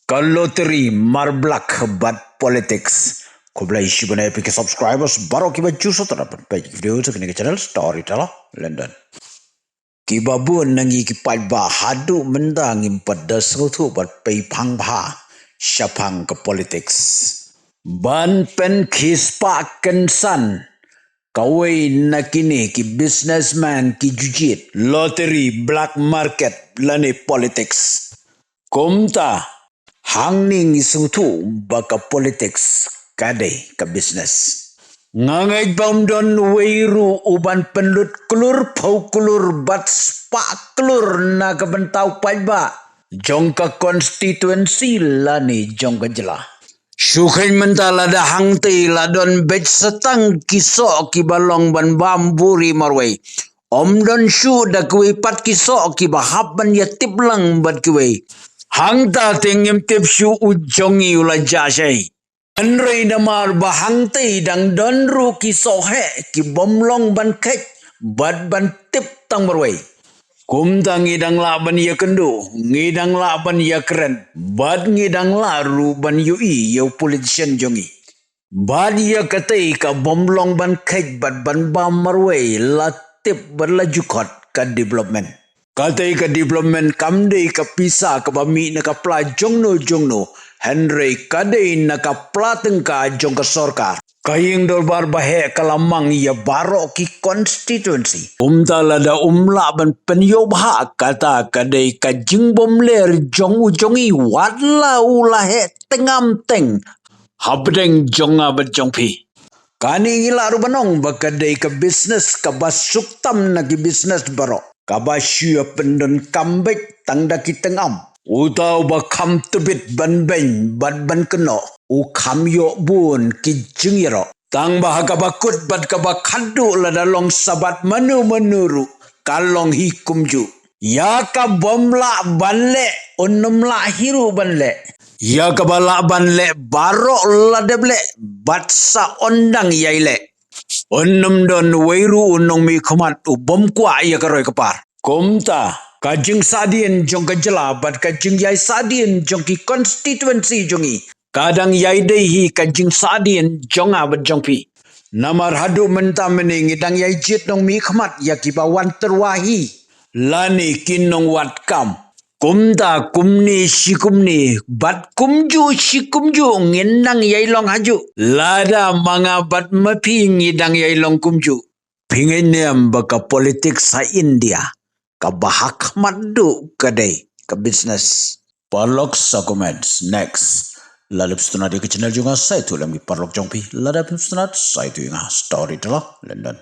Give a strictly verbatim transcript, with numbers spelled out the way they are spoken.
Ka lottery, mar black bad politics. Khublei shibun ïa phi ki subscribers baroh kiba ju sngewthuh ban peit ki video jong kane ka channel Storyteller London. Kiba bun na ngi ki paidbah haduh mynta ngim pat da sngewthuh bad peit phang bha shaphang ka politics. Ban pynkhispah kynsan kawei na kine ki businessman ki ju jied lottery, black market lane politics. Kumta, hangne ngi sngewthuh ba ka politics ka dei ka business. Nga ngeit ba ym don uwei ruh uban pynlut klur phew klur bad spah klur na ka bynta u paidbah jong ka constituency lane jong ka jylla. Shu kheiñ mynta lada hangtei la don beit sa tang ki soh kiba long ban bam buri marwei. Ym don shuh da kiwei pat ki soh kiba hap ban ïa tip lang bad kiwei. Hangta te ngim tip shuh u jong ngi u la jah shaei. Hynrei namar ba hangtei dang don ruh ki soh heh ki bym long ban kheit bad ban tip tang marwei. Kumta ngi dang lah ban ïakynduh, ngi dang lah ban ïakren, bad ngi dang lah ruh ban ïohi ïa u politician jong ngi. Bad ïa katei ka bym long ban kheit bad ban bam marwei la tip bad la ju khot ka development. Katei ka development kam dei ka pisa kaba mih na ka pla jongno jongno, hynrei ka dei na ka pla tyngka jong ka sorkar. Ka ïing dorbar ba heh ka la mang ïa baroh ki constituency. Kumta lada um lah ban pynïoh bha, kata ka dei ka jingbymler jong u jong ngi, wat la u la heh teng am teng hapdeng jong nga bad jong phi. Kane ngi lah ruh ban ong ba ka dei ka business kaba suk tam na ki business baroh, kaba shu ïa pyndonkam beit tang da ki teng am. Uta uba kham tbit ban beiñ bad ban kynnoh, u kham ïoh bun ki jingïaroh. Tang ba ha kaba kut bad kaba khatduh, lada long shabar mano mano ruh, ka long hi kumjuh. Ïa ka bym lah ban leh, un ym lah hi ruh ban leh. Ïa kaba lah ban leh baroh la dep leh, bad sa un dang ïai leh. Un ym don uwei ruh u nongmihkhmat u bym kwah ïa ka roi ka par. Kumta, ka jingsahdien jong ka jylla bad ka jingïasahdien jong ki constituency jong ngi, ka dang ïai dei hi ka jingsahdien jong nga bad jong phi. Namar haduh mynta mynne ngi dang ïai jied nongmihkhmat ïa kiba wan tyrwa hi, lane ki nongwad kam. Kumta kumne shi kumne, bad kumjuh shi kumjuh ngin nang ïai long hajuh. Lada ma nga bad ma phi ngi dang ïai long kumjuh. Phi ngeit ne em ba ka politics ha India kaba ha khmat duh ka dei ka business? Paralok, sa comments. Next. Lada phi sngewtynnat ïa ka channel jong nga, sa ïathuh lem ïa ki paralok jong phi. Lada phim sngewtynnat, sa ïathuh ïa nga. Storyteller London.